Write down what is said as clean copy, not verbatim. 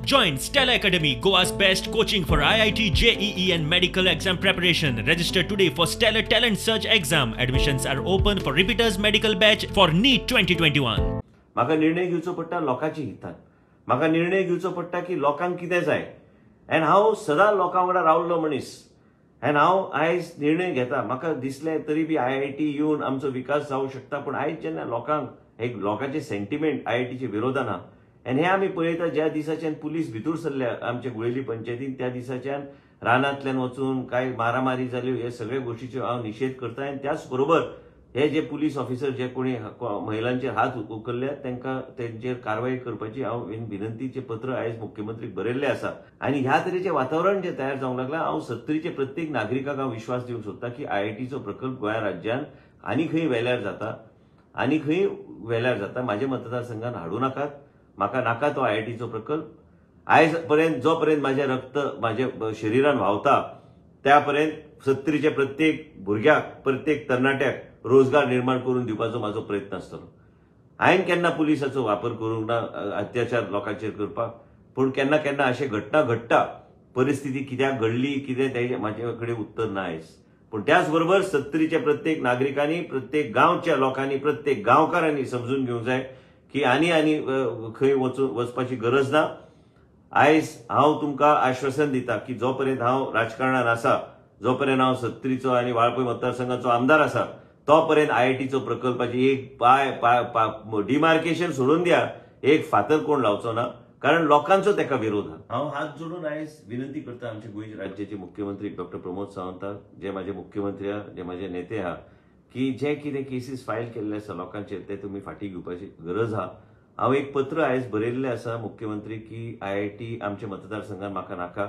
Join Stellar Academy, Goa's best coaching for IIT, JEE and medical exam preparation. Register today for Stellar Talent Search exam. Admissions are open for repeaters medical batch for NEET 2021. म्हाका निर्णय घेवचो पडटा लोकांच्या हितान, म्हाका निर्णय घेवचो पडटा की लोकांक कितें जाय. आनी हांव सदां लोकां वांगडा रावल्लो मनीस आनी हांव आयज निर्णय घेता. म्हाका दिसलें तरी बी आयआयटी येवन आमचो विकास जावंक शकता, पूण आयज जेन्ना लोकांक एक लोकांचे सेंटिमेंट आयआयटीचे विरोधान आहा आनी हें आमी पळयता, ज्या दिसाच्यान पुलीस भितर सरल्या आमच्या गुळेली पंचायतीन त्या दिसाच्यान रानांतल्यान वचून कांय मारामारी जाल्यो, हे सगळे गोष्टीचो हांव निशेध करता. आनी त्याच बरोबर हे जे पुलीस ऑफिसर जे कोणी महिलांचेर हात उखल्ल्या तांकां तेंचेर कारवाय करपाची हांव विनंतीचें पत्र आयज मुख्यमंत्रीक बरयल्लें आसा. आनी ह्या तरेचें वातावरण जें तयार जावंक लागलां, हांव सत्तरीचे प्रत्येक नागरिकाक हांव विश्वास दिवंक सोदता की आयआयटीचो प्रकल्प गोंया राज्यान आनी खंय वेल्यार जाता, आनी खंय वेल्यार जाता, म्हाज्या मतदारसंघान हाडूं नाकात, म्हाका नाका तो आयआयटीचो प्रकल्प. आयज पर्यंत जो पर्यंत म्हाजें रक्त म्हाज्या शरिरान व्हांवता त्या पर्यंत सत्तरीच्या प्रत्येक भुरग्याक, प्रत्येक तरणाट्याक रोजगार निर्माण करून दिवपाचो म्हाजो प्रयत्न आसतलो. हांवें केन्ना पुलिसाचो वापर करूंक ना अत्याचार लोकांचेर करपाक, पूण केन्ना केन्ना अशें घटना घडटा, परिस्थिती कित्याक घडली कितें तेजें म्हाजे कडेन उत्तर ना आयज. पूण त्याच बरोबर सत्तरीच्या प्रत्येक नागरिकांनी, प्रत्येक गांवच्या लोकांनी, प्रत्येक गांवकारांनी समजून घेवंक जाय की आनी आनी खंय वचपाची गरज ना. आयज हांव तुमकां आश्वासन दिता की जो पर्यंत हांव राजकारणान आसा, जो पर्यंत हांव सत्तरीचो आनी वाळपय मतदारसंघाचो आमदार आसा, तो पर्यंत आयआयटीचो प्रकल्पाची एक पाय डिमार्केशन सोडून द्या, एक फातर कोण लावचो ना, कारण लोकांचो ताका विरोध आहा. हांव हात जोडून आयज विनंती करता आमचे गोंय राज्याचे मुख्यमंत्री डॉक्टर प्रमोद सावंताक, जे म्हाजे मुख्यमंत्री आहा, जे म्हाजे नेते आहा, की जे कितें केसीस फायल केल्ले आसा लोकांचेर ते तुमी फाटीं घेवपाची गरज आहा. हांव एक पत्र आयज बरयल्लें आसा मुख्यमंत्री की आयआयटी आमच्या मतदारसंघान म्हाका नाका.